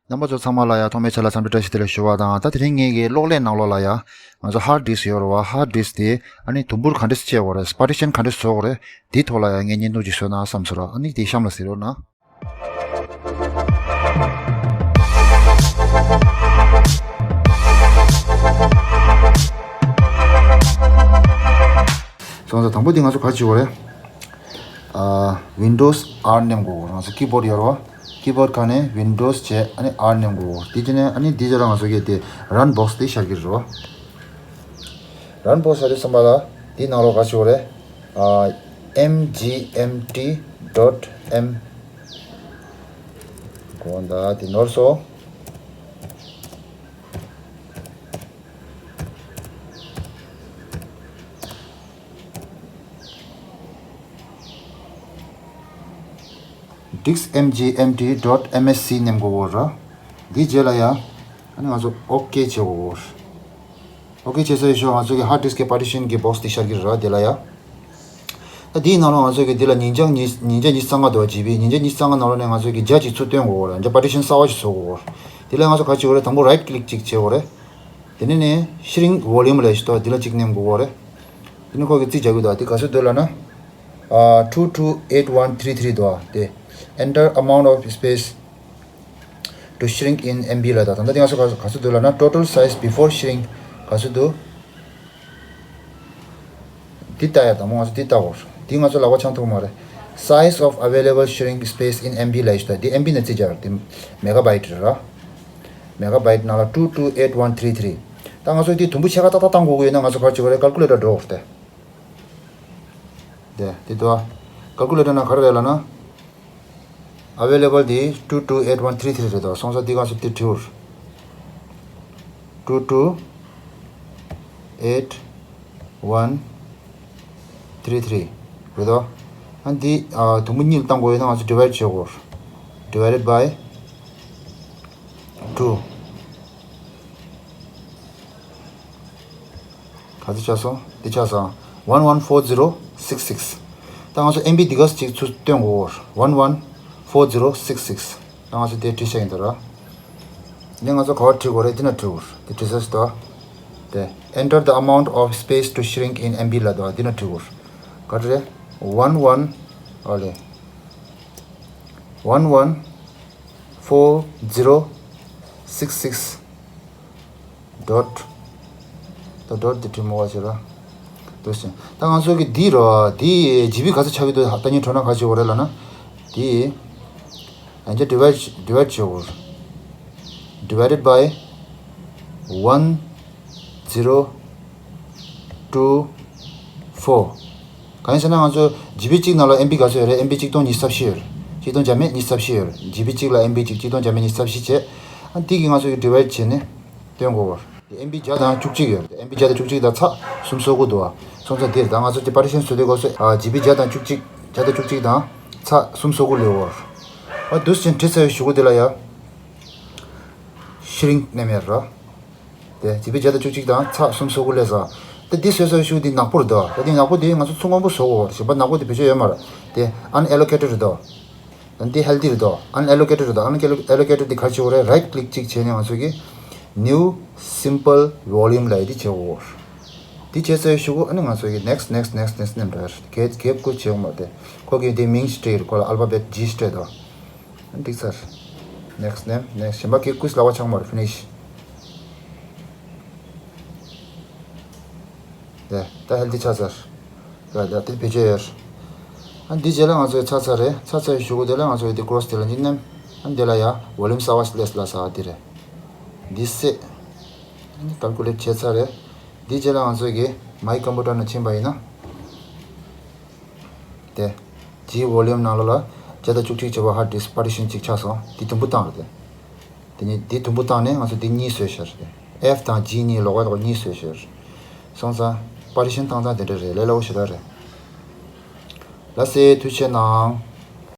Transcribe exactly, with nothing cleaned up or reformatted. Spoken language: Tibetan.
རྣམ་པ་ཚོ་ཚང་མ་ལ་ཡང་ཐོག་མའི་ཆ་ལ་འཚམས་འདྲི་བཀྲ་ཤིས་བདེ་ལེགས་ཞུ་བ་དང་། ད་དེ་རིང་ངེད་ཀྱི་གློག་ཀླད་ནང་ལོགས་ལ་ཡང་ང་ཚོ་ཧར་ཌིསི་ཡོད་རེད་བ། ཧར་ཌིསི་དེ་ཨ་ནི་དུམ་བུར་ག་འདྲས་བྱེད་དགོས་རེད། པར་ཊི་ཤན་ག་འདྲས་བཟོ་དགོས་རེད། དེའི་ཐོག་ལ་ཡང་ངས་བརྙན་ཐུང་ཅིག་བཟོས་ན་བསམ་སོང་ར། ཨ་ནི་དེ་གཤམ་ལ་གཟིགས་རོགས་གནང་། སོང་ཙང་དང་པོ་དེ་ང་ཚོ་ག་རེ་བྱེད་དགོས་རེད། ཨ། Windows R མནན་དགོས་རེད། ང་ཚོ་ཀི་བོར་ཌི་ཡོད་རེད་བ། ཀི་བོར་ཌི་ཁ་ནས་Windows བྱས། ཨ་ནི་R མནན་དགོས་རེད། དེ་བྱས་ནས་ཨ་ནི་དེའི་རྗེས་ལ་ང་ཚོ་གི་དེ་རན་བོག་སི་དེ་ཤར་གྱི་རེད་བ། རན་བོག་སི་ཤར་དུས་ཙམ་པ་ལ་དེའི་ནང་ལོགས་ག་རེ་བྱེད་དགོས་རེད། ཨ། mgmt dot m། གོ་ད་དེ་ནོར་སོང་། dix mgmt dot msc མནན་དགོས་རེད། འདིའི་རྗེས་ལ་ཡ། ཨ་ནི་ང་ཚོ་ཨོ་ཀེ་བྱེད་དགོས་རེད། ཨོ་ཀེ་བྱས་ཚར་བའི་ཤུལ་ང་ཚོ་གི་ཧར་ཌིསི་ཀི་པར་ཊི་ཤན་གྱི་བོག་སི་དེ་ཤར་གྱི་རེད། དེ་ལ་ཡ། ད་དེའི་ནང་ལ་ང་ཚོ་གི་འདི་ལ་ཉིས་བརྒྱ་ཉིས་ཉིས་བརྒྱ་ཉི་ཤུ་རྩ་ལྔ་འདུག་ཇི་བི། ཉིས་བརྒྱ་ཉི་ཤུ་རྩ་ལྔ་ནང་ལོགས་ནས་ང་ཚོ་གི་བརྒྱ་གཅིག་ཚུར་བཏོན་དགོས་རེད། ཡང་བསྐྱར་པར་ཊི་ཤན་གསར་པ་ཞིག་བཟོ་དགོས་རེད། དེ་ལ་ང་ཚོ་ག་རེ་བྱེད་དགོས་རེད། དང་པོ་རའིཊ་ཀི་ལིག་ཅིག་བྱེད་དགོས་རེད། དེ་ནས་ནས་ཤི་རིང་ཝོ་ལུམ་ལབ་ཞིག་འདུག་དེ་ལ་གཅིག་མནན་དགོས་རེད། དེ་ནས་ཁོ་གི་རྩིས་རྒྱག་གི་འདུག་དེ་ག་ཚོད་འདུག་ལབ་ན། ཨ། two two eight one three three འདུག་དེ། Enter amount of space to shrink in M B ལབ་དང་། ད་ལྟ་དེ་ང་ཚོ་ག་ག་ཚོད་འདུག་ལབ་ན། total size before shrink ག་ཚོད་འདུག་འདི་ལྟ་ཡ་དང་པོ་ང་ཚོ་འདི་ལྟ་དགོས། འདི་ང་ཚོ་ལག་པ་འཆང་ཐུབ་མ་རེད། Size of available shrink space in M B ལབ་ཞིག་འདུག་འདི་M B ནས་རྩིས་རྒྱག་རེད། འདི་མེ་ག་བྷའིཊ་རེད་ར། མེ་ག་བྷའིཊ་ནང་ལ་two two eight one three three། ད་ང་ཚོ་འདི་དུམ་བུ་ཕྱེད་ཀ་ཏག་ཏག་བཏང་དགོས་ཀྱི་ཡོད་ན་ང་ཚོ་ག་རེ་བྱེད་དགོས་རེད། ཀལ་ཀུ་ལེ་ཊར་འགྲོ་དགོས་རེད་དེ། དེ་འདུག་ཨ། ཀལ་ཀུ་ལེ་ཊར་ནང་ག་རེ་རེད་ལབ་ན། Available དེ་two two eight one three three རེད་དོ། སོང་ཙང་འདི་ག་ཚོད་དེ་བྲིས་པར། two two eight one three three རེད་དོ། ཨ་འདི་ཨ་དུམ་བུ་གཉིས་ལ་བཏང་དགོས་ཡོད་ན་ང་ཚོ་ཌི་ཝའིཌ་བྱེད་དགོས། Divided by two། ག་ཚོད་ཆགས་སོང་། འདི་ཆགས་སོང་། one one four zero six six། ད་ང་ཚོ་ཨེམ་བི་འདི་ག་ཅིག་ཚུར་བཏོན་དགོས། One one four zero six six། ད་ང་ཚོ་དེ་བྲིས་བཞག་ཡིན་ད་ར། འདི་ང་ཚོ་ག་པར་བྲིས་དགོས་རེད། འདི་ན་བྲིས་དགོས། འདི་བྲིས་ས་ཞིག་འདུག་དེ། Enter the amount of space to shrink in M B ལབ་འདུག་འདི་ན་བྲིས་དགོས། ག་རེ་རེད། One one། ཨོ་ལེ། One one four zero six six། ཌོཊ། ད་ཌོཊ་འདི་བྲིས་མ་དགོས་ཟེར་ར། འདུག་སེ། ད་ང་ཚོ་གི་འདི་རོ། འདི་ཇི་བི་ག་ཚོད་ཆགས་ཀྱི་འདུག་ལྟ་སྙིང་བྲོ་ན་ག་བྱེད་དགོས་རེད་ལབ་ན། འདི། ཡང་བསྐྱར་ཌི་ཝའིཌ་ཌི་ཝའིཌ་བྱེད་དགོས། Divided by one zero two four། གང་ཡིན་ཟེར་ན་ང་ཚོ་ཇི་བི་གཅིག་ནང་ལ་ཨེམ་བི་ག་ཚོད་ཡོད་རེད། ཨེམ་བི་གཅིག་སྟོང་ཉི་ཤུ་རྩ་བཞི་ཡོད་རེད། གཅིག་སྟོང་བརྒྱ་མེད་ཉི་ཤུ་རྩ་བཞི་ཡོད་རེད། ཇི་བི་གཅིག་ལ་ཨེམ་བི་གཅིག་གཅིག་སྟོང་བརྒྱ་མེད་ཉི་ཤུ་རྩ་བཞི་བྱས། ཨ་འདི་གིས་ང་ཚོ་གི་ཌི་ཝའིཌ་བྱས་ནས་སྟོན་དགོས་པ། ཨེམ་བི་བརྒྱ་དང་བཅུ་གཅིག་ཡོད་རེད། ཨེམ་བི་བརྒྱ་དང་བཅུ་གཅིག་དང་ཚེག་གསུམ་སོ་དགུ་འདུག་བ། སོང་ཙང་འདིར་ད་ང་ཚོ་དེ་པར་ཊི་ཤན་བཟོ་དུས་སྐབས་སུ་ཨ་ཇི་བི་བརྒྱ་དང་བཅུ་གཅིག་བརྒྱ་དང་བཅུ་གཅིག་དང་ཚེག་གསུམ་སོ་དགུ་ལོས་ཡོད་རེད། ཨ་འདུག་སེ་བྱས་ནས་བྲིས་ཚར་བའི་གཞུག་གུ་དེ་ལ་ཡ། ཤི་རིང་མནན་ཡ་རེད། དེ་ཇི་བི་བརྒྱ་དང་བཅུ་གཅིག་དང་ཚེག་གསུམ་སོ་དགུ་སླེབས་སོང་། དེ་འདི་བཟོས་ཚར་བའི་གཞུག་གུ་འདི་ནག་པོ་རེད་དོ། ད་འདི་ནག་པོ་འདི་ང་ཚོ་ཚོན་སྔོན་པོ་བཟོ་དགོས་རེད། གཞན་པ་ནག་པོ་འདི་བེད་སྤྱོད་ཡོད་མ་རེད། དེ་unallocated རེད་དོ། ད་འདི་ཧེལ་ཐི་རེད་དོ། Unallocated རེད་དོ། Unallocated འདི་ག་རེ་བྱེད་དགོས་རེད། རའིཊ་ཀི་ལིག་གཅིག་བྱས་ནས་ང་ཚོ་གི་new simple volume ལབ་ཡ་འདི་བྱེད་དགོས། འདི་བྱས་ཚར་བའི་གཞུག་གུ་ཨ་ནི་ང་ཚོ་གི་next next next next མནན་འགྲོ་ཡ་རེད། གེ་གེ་བཀོལ་བྱེད་དགོས་མ་རེད། དེ་ཁོ་གི་འདི་མིང་ཞིག་སྤྲད་ཡོད་རེད། ཁོ་ལ་ཨལ་ཕ་བེཊ་ཇི་ཞིག་སྤྲད་དོ། འགྲིག་ཚར། Next མནན། Next གཞན་པ་གི་ཀུས་ལ་བ་ཆགས་མ་རེད། Finish། དེ་ད་ཧེལ་ཐི་ཆགས་ཚར། ཡ་ད་དེ་བེད་སྤྱོད་ཡོད། ཨ་འདི་རྗེས་ལ་ང་ཚོའི་ཚར་ཚར་རེད། ཚར་ཚར་བའི་གཞུག་གུ་དེ་ལ་ང་ཚོའི་དེ་ཀོ་རོ་སི་དེ་ལ་འཇིགས་མནན། ཨ་འདི་ལ་ཡ་ཝོ་ལུམ་གསར་བ་ཞིག་སླེབས་ལ་ས་འདི་རེད། འདི་སེ། ཨ་ནི་ཀལ་ཀུ་ལེཊ་བྱས་ཚར་རེད། འདི་རྗེས་ལ་ང་ཚོ་གི་མའི་ཀམ་པུ་ཊར་ནང་ཕྱིན་པ་ཡིན་ན། དེ། G volume ནང་ལོགས་ལ་བརྒྱ་དང་བཅུ་གཅིག་བྱས་པ་ཧར་ཌིསི་པར་ཊི་ཤན་གཅིག་ཆགས་སོང་། དེ་དུམ་བུ་བཏང་རེད་དེ། དེ་ནས་དེ་དུམ་བུ་བཏང་ནས་ང་ཚོ་དེ་གཉིས་བཟོས་ཤར་རེད། F དང་G གཉིས་ལོགས་ཀ་ལོགས་ཀ་གཉིས་བཟོས་ཤར། སོང་ཙང་པར་ཊི་ཤན་བཏང་སྟངས་དེ་འདྲ་རེད། ལས་སླ་པོ་ཞེ་དྲག་རེད། ལགས་སེ། ཐུགས་རྗེ་གནང་།